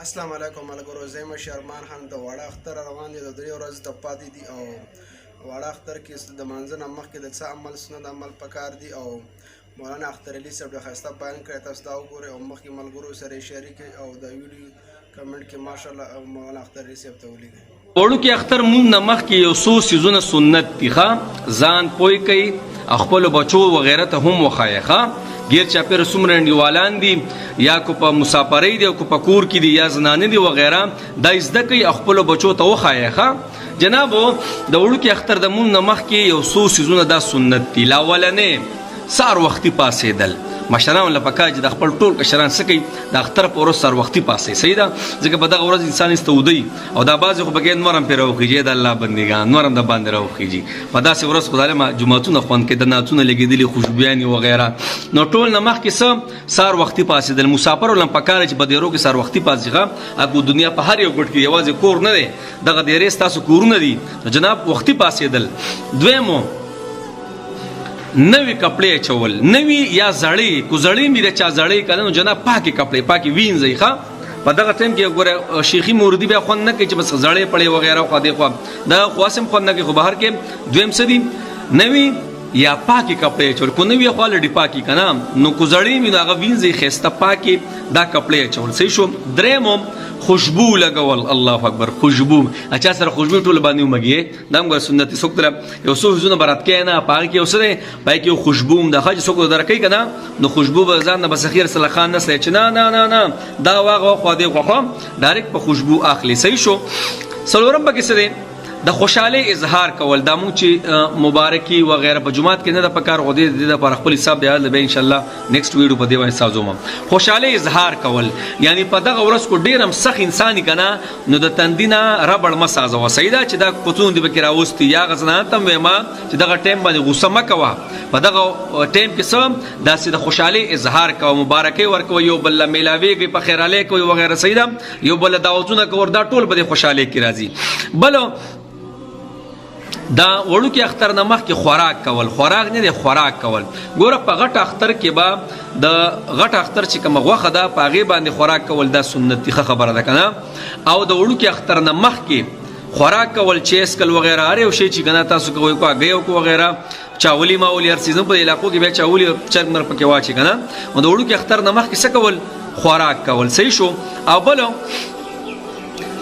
السلام علیکم ملګرو، زه یم شرمان خان. د واړه اختر روان دي، د 3 ورځې ته پاتې دي او واړه اختر کې د مانځه نه مخکې د څه عمل سنت عمل پکار دي او مولانا اختر علي صاحب ډېر ښایسته بیان کړی، تاسو دا وګورئ او مخکې ملګرو سره یې شریک کړئ او د ویډیو کمنټ کې ماشاءالله مولانا اختر علي صاحب ته ولیکئ. وړوکي اختر مونږ نه مخکې یو څو څیزونه سنت دي ښه ځان پوه کړئ او خپلو بچو وغیره ته هم وښایئ ښه ګیر چاپېره څومره انډیوالان دي یا کو په مسافرۍ دي او کو په کور کې دي یا زنانه دي وغیره دا یې زده کړئ او خپلو بچو ته وښایئ ښه جناب د وړوکي اختر د مونږ نه مخکې یو څو څیزونه دا سنت دي. لاولنې سهار وختي پاڅېدل، مشرانو له پکار چې د خپل ټول کشران څه کوي د اختر په ورځ سهار وختي پاڅي، صحیح ده، ځکه په دغه ورځ انسان ایسته ودی او دا بعضې خو پکې نور هم پرې راوخیږي، د الله بندګان نور هم د باندې راوخیږي. په داسې ورځ خو ظالمه جوماتونه خوند کوي، د نعتونه لګېدلي، خوشبویانې وغیره. نو ټول نه مخکې څه سهار وختي پاڅېدل، مسافرو له هم پکار چې په دېرو کې سهار وختي پاڅي. ښه اګو دنیا په هر یو ګوټ کې یوازې کور نه دی، دغه دېرې ستاسو کورونه دي، نو جناب وختي پاڅېدل. دویم نوې کپړې اچول، نوې یا زړې، کو زړې مې د چا زړې کنه نو جناب پاکې کپړې پاکې وینځئ. ښه په دغه ټایم کې ګوره شیخي موردي بیا خوند نه کوي چې بس زړې پړې وغیره خو دې خو دا خو هسې هم خوند نه کوي، خو بهر کې دویم څه دي نوې یا پاکې کپړې اچول، کو نوې خو لډي پاکې کنه نو کو زړې مې نو هغه وینځئ ښایسته پاکې دا کپړې اچول. صحیح شو. درېیم خوشبو لګول، الله اکبر خوشبو، اچھا سره خوشبو ټول باندې ومګي، دا هم ګوره سنت دی. څوک تر یو څو ځونه برات کې نه په هغه کې یو څه دی، په هغه کې یو خوشبو هم ده ښه چې څوک درکوي که نه نو خوشبو به ځان نه بس خیر سره خان نه سلی چې نه نه نه نه دا واغه خو دې خو ډایرکټ په خوشبو اخلي. صحیح شو. څلورم پکې څه دی؟ د خوشحالي اظهار کول. دا مونږ چې مبارکي وغیرہ په جماعت کې نه ده پکار، خو دې دې لپاره خپل حساب دی به ان شاء الله نیکسټ ویډیو په دې باندې سازوم. خوشحالي اظهار کول یعنی په دغه ورځ کو ډیرم سخت انساني کنه نو د تندي نه ربړ مه سازوه. صحیح ده چې دا کوڅونه دې پکې راوستي یا هغه زنانه ته هم وایم چې دغه ټایم باندې غوسه مه کوه، په دغه ټایم کې څه داسې د خوشحالۍ اظهار کوه، مبارکۍ ورکوه، یو بل له میلاویږئ، په خیرالۍ کوئ وغیره. صحیح ده، یو بل له دعوتونه کوئ، دا ټول په دې خوشحالۍ کې راځي. بل دا وړوکی اختر نه مخکې خوراک کول، خوراک نه دی خوراک کول. ګوره په غټ اختر کې به د غټ اختر چې کومه غوښه ده په هغې باندې خوراک کول دا سنت دي، ښه خبره ده که نه. او د وړوکي اختر نه مخکې خوراک کول چې اسکل وغیره هر یو شی چې کنه تاسو کوئ کو هګۍ او کو وغیره چاولي ماولي هر څیز په علاقو کې بیا چاولي چرګ مر پکې واچي کنه. نو د وړوکي اختر نه مخکې څه کول؟ خوراک کول. صحیح شو. او بل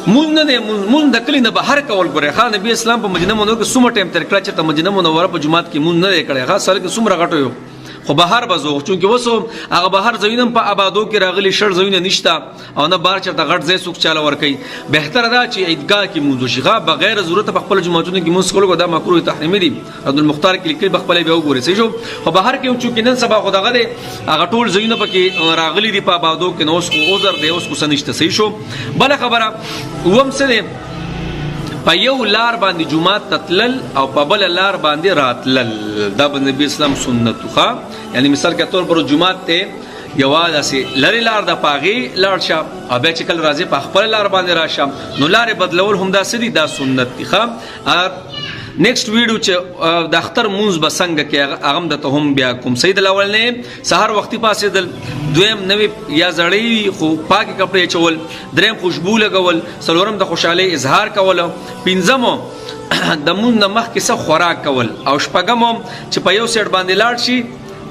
مونږ نه دی مونږ د کلی نه بهر کول. ګوره ښا نبی اسلام په مدینه منوره کې څومره ټایم تیر کړی چې ته مدینه منوره په جومات کې مونږ نه دی کړی، ښا سره کې څومره غټو یو خو بهر به ځو، چونکې اوس هغه بهر ځایونه هم په آبادو کې راغلي، شړ ځایونه نشته او نه بهر چېرته غټ ځای څوک چاله ورکوي. بهتره ده چې عیدګاه کې مونځ وشي، ښه بغیر ضرورته په خپلو جوماتونو کې مونځ کول دا مکروه تحریمي دي، عبدالمختار کې لیکلي به خپله بیا وګورئ. صحیح شو. خو بهر کې هم چونکې نن سبا خو دغه دی هغه ټول ځایونه پکې راغلي دي په آبادو کې، نو اوس خو عذر دی، اوس خو څه نشته. صحیح شو. بله خبره اووم څه دی؟ په یو لار باندې جومات ته تلل او په بله لار باندې راتلل، دا به نبی اسلام سنت ښه. یعنی مثال کې طور پر جومات ته یوه داسې لرې لار ده په هغې لاړ شه او بیا چې کله راځې په خپله لار باندې راشه، نو لارې بدلول هم دا څه دي؟ دا سنت دي ښه. نیکسټ ویډیو چې د اختر مونځ به څنګه کې هغه هم درته هم بیا کوم. صحیح ده. الاولنی سهار وختي پاڅېدل، دویم نوې یا زړې وي خو پاکې کپړې اچول، دریم خوشبو لګول، څلورم د خوشحالۍ اظهار کول، پنځم د مونځ نه مخکې څه خوراک کول، او شپږم چې په یو سیټ باندې لاړ شي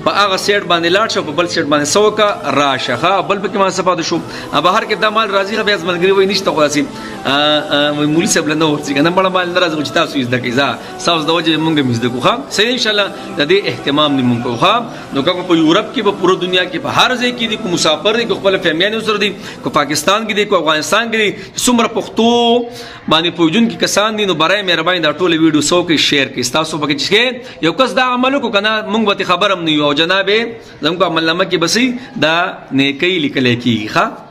په هغه سیټ باندې لاړ شه په بل سیټ باندې څه وکړه راشه. ښه بل پکې ما څه پاتې شو بهر کې دا مال راځي، بیا ملګري وایي نشته خو داسې مولوي صاحب له نه ورځي که نه بله مال نه راځي خو چې تاسو یې زده کړئ ځه ستاسو د وجې مونږ هم زده کړو. ښه صحیح انشاءالله د دې اهتمام دې مونږ کوو. ښه نو که په یورپ کې په پوره دنیا کې په هر ځای کې دي، کو مسافر دي، کو خپل فیملیانو سره دي، کو پاکستان کې دي، کو افغانستان کې دي، څومره پښتو باندې پوهېدونکي کسان دي، نو برای مهرباني دا ټوله ویډیو څه وکړئ شیر کړئ. ستاسو پکې چې یو کس دا عمل وکړو که نه مونږ به ترې خبر هم نه یو او جناب زموږ په عملنامه کې به دا نیکۍ لیکلی کېږي. ښه.